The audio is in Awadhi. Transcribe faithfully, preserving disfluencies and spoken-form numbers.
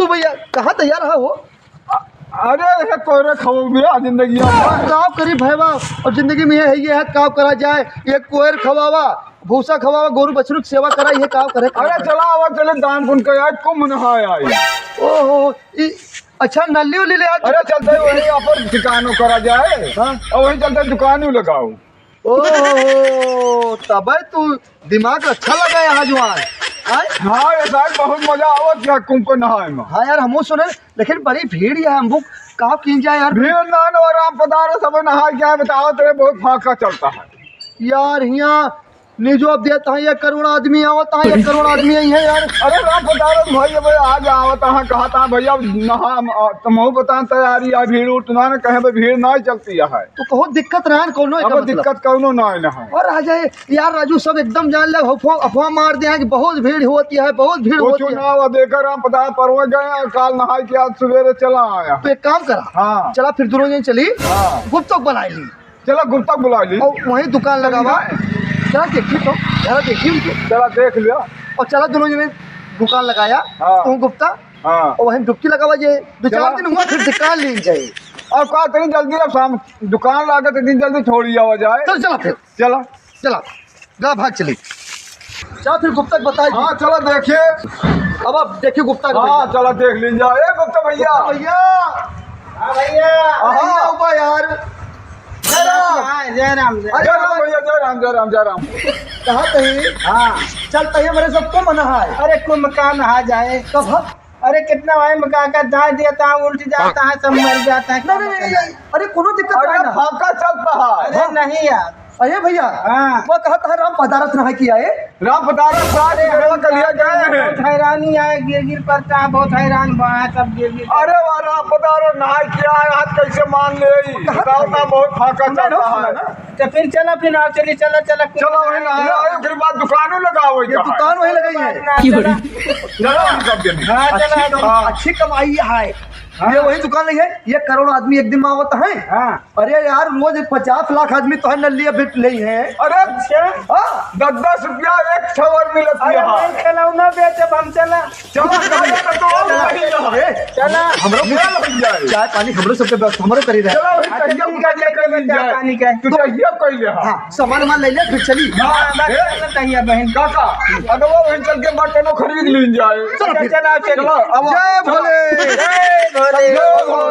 तू भइया कहाँ तैयार रहा हो? अरे, ये कोयरे खवाऊ भइया, जिंदगी में। का करी भइया, अब जिंदगी में ये है, ये है, का करा जाए? ये कोयर खवावा, भूसा खवावा, गोरू बछरू की सेवा करा, ये का करे? अरे, चला, आवा, चले, दान पुण्य का आज कुंभ नहाए आई। ओहो, ई, अच्छा, नल्ली उल्ली ले आ। अरे, चलते वही अपन ठिकानो करा जाए। हाँ। और वहीं चलते दुकान ही लगाओ। ओहो, तबे तू दिमाग अच्छा लगाया है जवान। आय? हाँ, ये साहब, बहुत मजा आवत है कुंभ के नहाए में। हाँ यार, हमहू सुने, लेकिन बड़ी भीड़ है, हमको का कीन जाए यार? भीड़ ना, ना, आराम पधारो, सब नहाए के आए, बताओ, तेरे बहुत फाका चलता है। यार, हियाँ निजो अब देता है, एक करोड़ आदमी आवता है, एक करोड़ आदमी आई है यार। अरे राम पधारो भाई, अब आज आवता है, कहा था भइया, नहा, तुमहू बताएं तैयारी है, भीड़ उठ ना, ना कहे भाई, भीड़ ना चलती है। तो बहुत दिक्कत रहन, कौनो अब एकर मतलब। दिक्कत कौनो ना है, ना है। और राजा, यार राजू, सब एकदम जान ले, अफवाह, अफवाह मार दे हैं कि बहुत भीड़ होती है, बहुत भीड़ कुछ होती है। ना हुआ, देखा राम पधार परवे गए, काल नहाए के आज सवेरे चला आया। तो एक काम करा, हाँ। चला फिर दोनों जन चली, हाँ। गुप्तक बुला ली। चला गुप्तक बुला ली। और वहीं दुकान लगावा। चला देखी तो, जरा देखी उनके। चला देख लिया। और चला दोनों जने दुकान लगाया, हाँ। तू गुप्ता, हाँ। और वहीं डुबकी लगावा, ये दो चार चला। दिन हुआ, फिर दुकान ली जाए। और का, इतनी जल्दी अब शाम दुकान लागत, इतनी जल्दी थोड़ी आवा जाए। चल, चला फिर। चला। चला, गा भाग चली। चला फिर गुप्ता के बताई। हाँ, चला देखिए। अब आप देखिए गुप्ता के हाँ, भइया। चला देख लीन जाए। ए गुप्ता भइया। गुप्ता भइया। हाँ भइया। हाँ। भइया, उबा यार। जय राम। हाँ, जय राम, जय अरे जय राम भइया, जय राम, जय राम, जय राम। कहाँ कहीं? हाँ। चल, तही मेरे सब कुंभ नहाए। अरे, कुंभ का नहा जाए? कब? अरे, कितना भाई में का, का दाँत देता है, उल्ट जाता है, सब मर जाता है। नहीं, नहीं, नहीं, नहीं, अरे, कोनो दिक्कत अरे, नहीं ना। फाका चलता है। अरे, हाँ। नहीं यार। अरे भइया, हाँ। वो कहत है राम पधारत रहा किया है। राम पधारत रहा अरे, के हम गरवा कलिया गए हैं। बहुत हैरानी है, गिर गिर पड़ता है, बहुत हैरान बा है, सब गिर गिर। अरे, वो राम पधारो नहाए किया है, हाथ कैसे मान ले? कहाँ बताओ था? ना, बहुत फाका सुना चलता ना, है। सुना ना। तो फिर चला, फिर आओ, चलिए, चला, चला। चलो, वही नहाए आए, फिर बाद दुकानों लगाओ, ये कहाँ है? दुकान वही लगाई है। ना, चला। चलो, हम सब जने। हाँ, चला, अच्छी कम-, हाँ। अच्छी कमाई है। हाँ। ये वही दुकान नहीं है, ये करोड़ आदमी एक दिन में आवत है। हाँ। अरे यार, रोज पचास लाख आदमी तो है नलिया बिट ले है। अरे, अच्छा। हाँ। दस दस रुपया एक छवर मिलत अरे, है। नहीं, खिलौना बेचब हम, चला। चला, चला, तो और वही है। चला। हमरो मेल हो जाए। चाय पानी हमरो सबके व्यवस्था हमरो करी रहे। चला, वही अच्छा, कहिया ठीक है, कुछ देख लेबे, कर चाय जाए। पानी के। तू कहिया कइले हा? हाँ, सामान वामान ले ले, फिर चली। हाँ, बस ए? चला, कहिया बहन। काका, अगवा वहीं चल के बर्तनों खरीद लीन जाए। चलो अच्छा, फिर। चला, चला। चला, अब जय भोले। जय भोले। जय भोले।